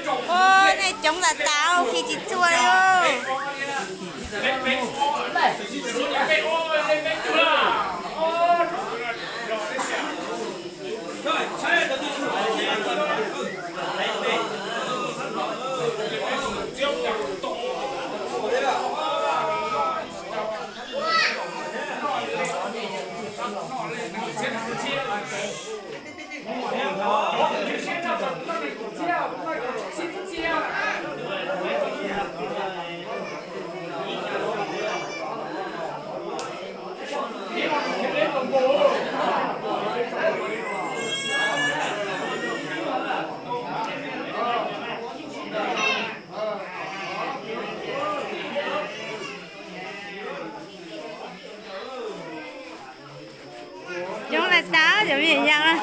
Ua, nej coob tas tas, khi tsis txhua li. Coob tas tas, cov me nyuam yaus na.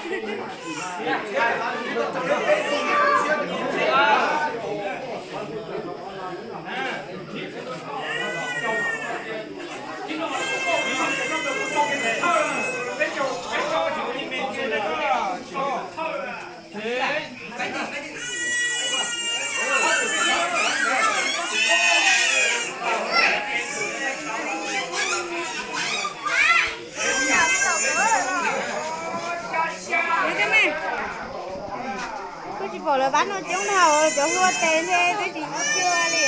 Twb tsis pom lawv pab no coob dhau, cov hlua tes ntshe twb tsis txhua li.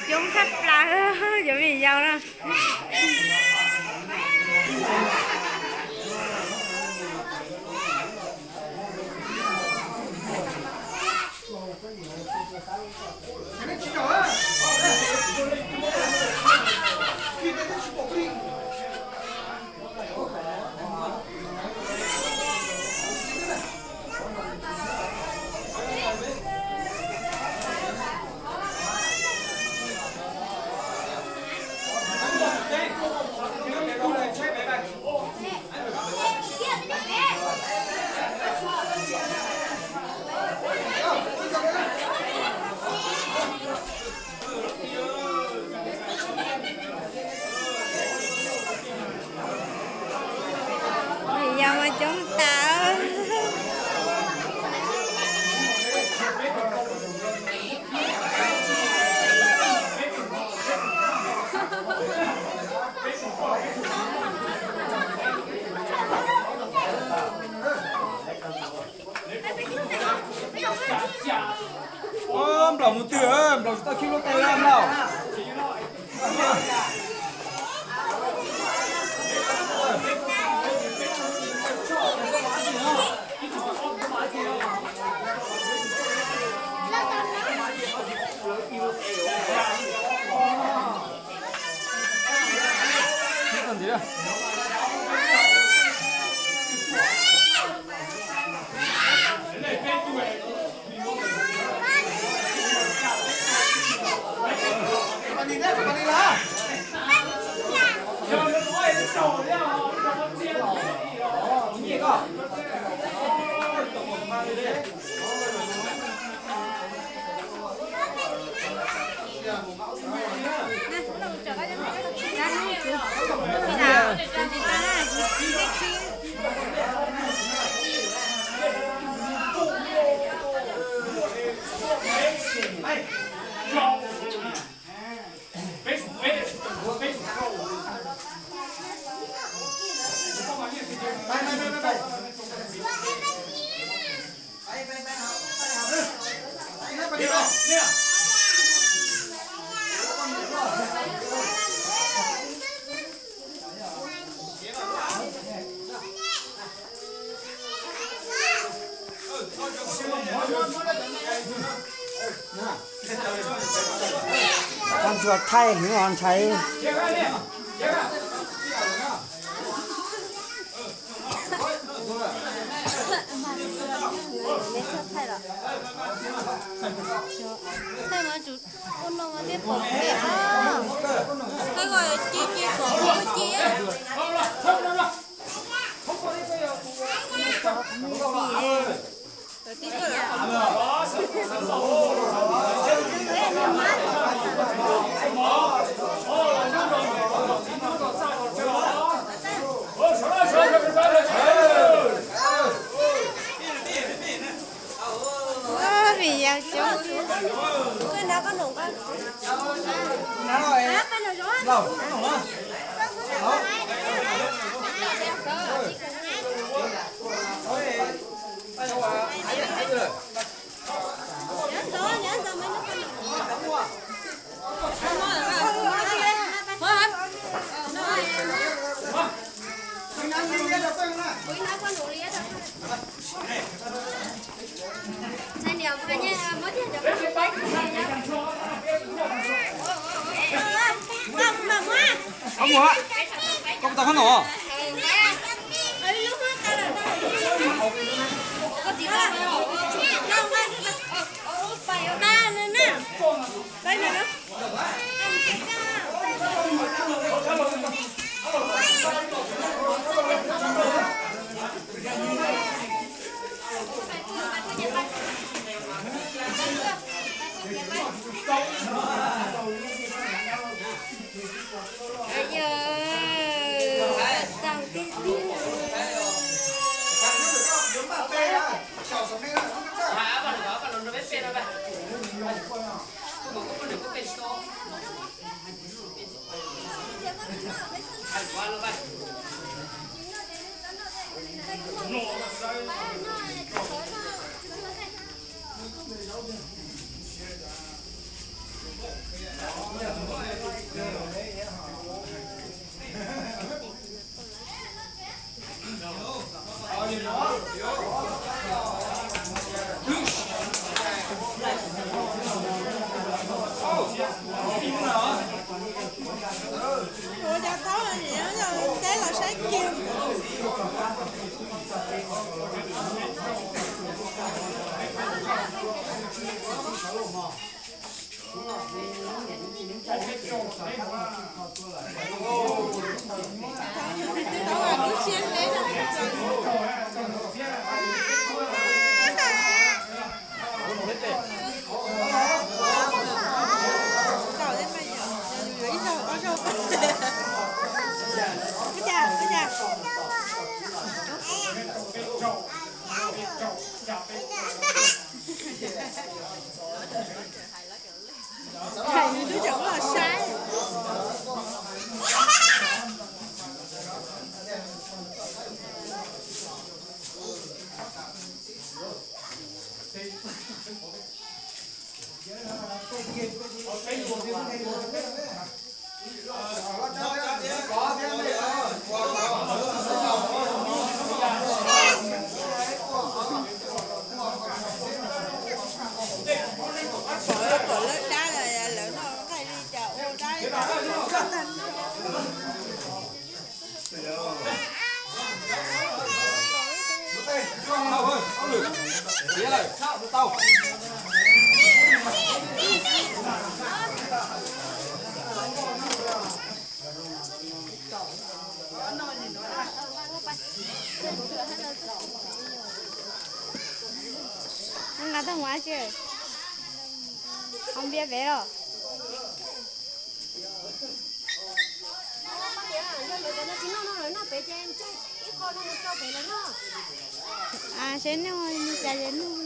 Coob tshaj plaws, cov me nyuam yaus na. Yog mas coob tas. Nplaum mus twg, nplaum tsis tau khib lub qe nplaum. Tsuas thaij hwv os ntshai. Vim yog coob. Koj mus, koj puas tau qhov no? Ua cov taub teb los saib kiag. Hais li twb tseem los saib. Pom lawv dab, lawv noj nqaij li cas ua dab li cas. Nqa tag mus tsi, hau npias pem los. Seb noj li cas ces noj.